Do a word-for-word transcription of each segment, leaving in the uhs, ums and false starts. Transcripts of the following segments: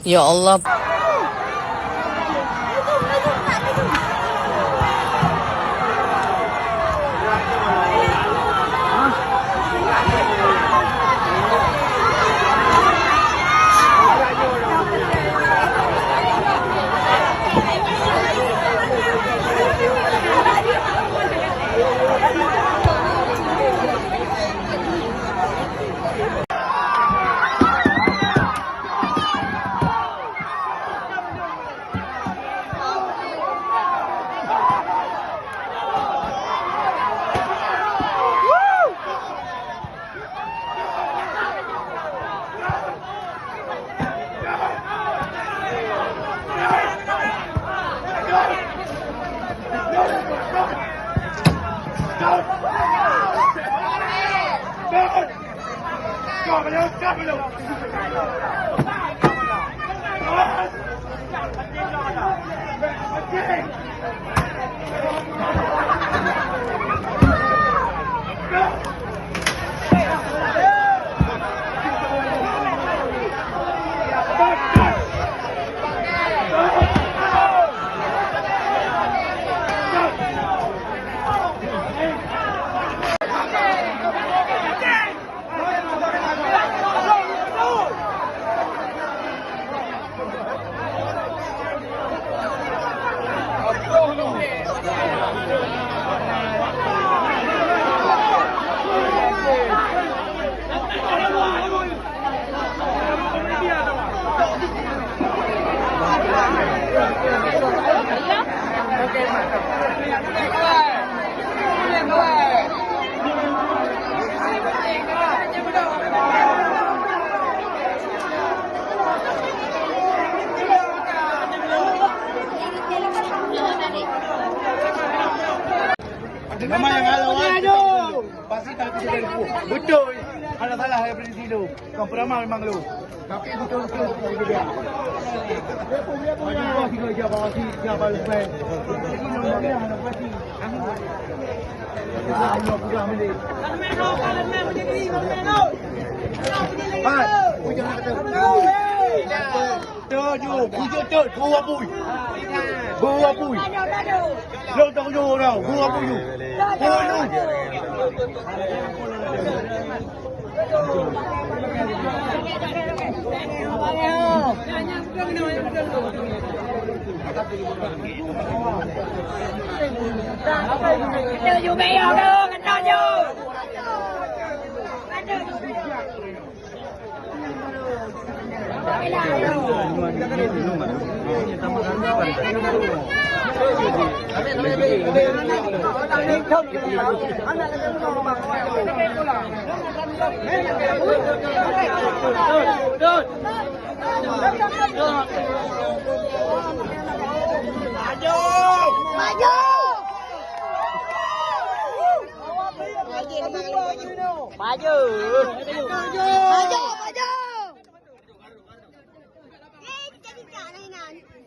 Ya Allah. Nama yang halau, kan? Pasti tak bisa dari pun. Betul. Ada salah daripada sini tu. Kau peramal memang lu. Tapi betul-betul kita dia. Dia pun, dia pun, dia pun, dia pun, dia pun, dia pun. Ini nomornya anak pasti. Hai, ujung nak kata. Tujuh, tujuh, tujuh, dua pui. Dua pui. Lo tak tujuh orang, dua pui. Puluh. Maju! Maju! Maju! Maju! Maju!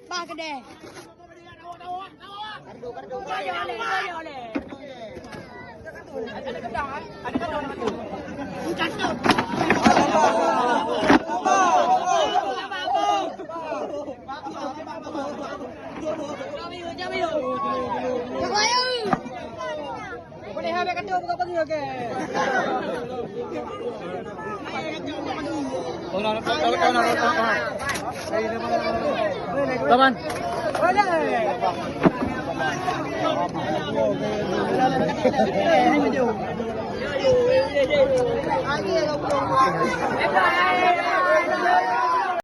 Bah keudeh. Lawan.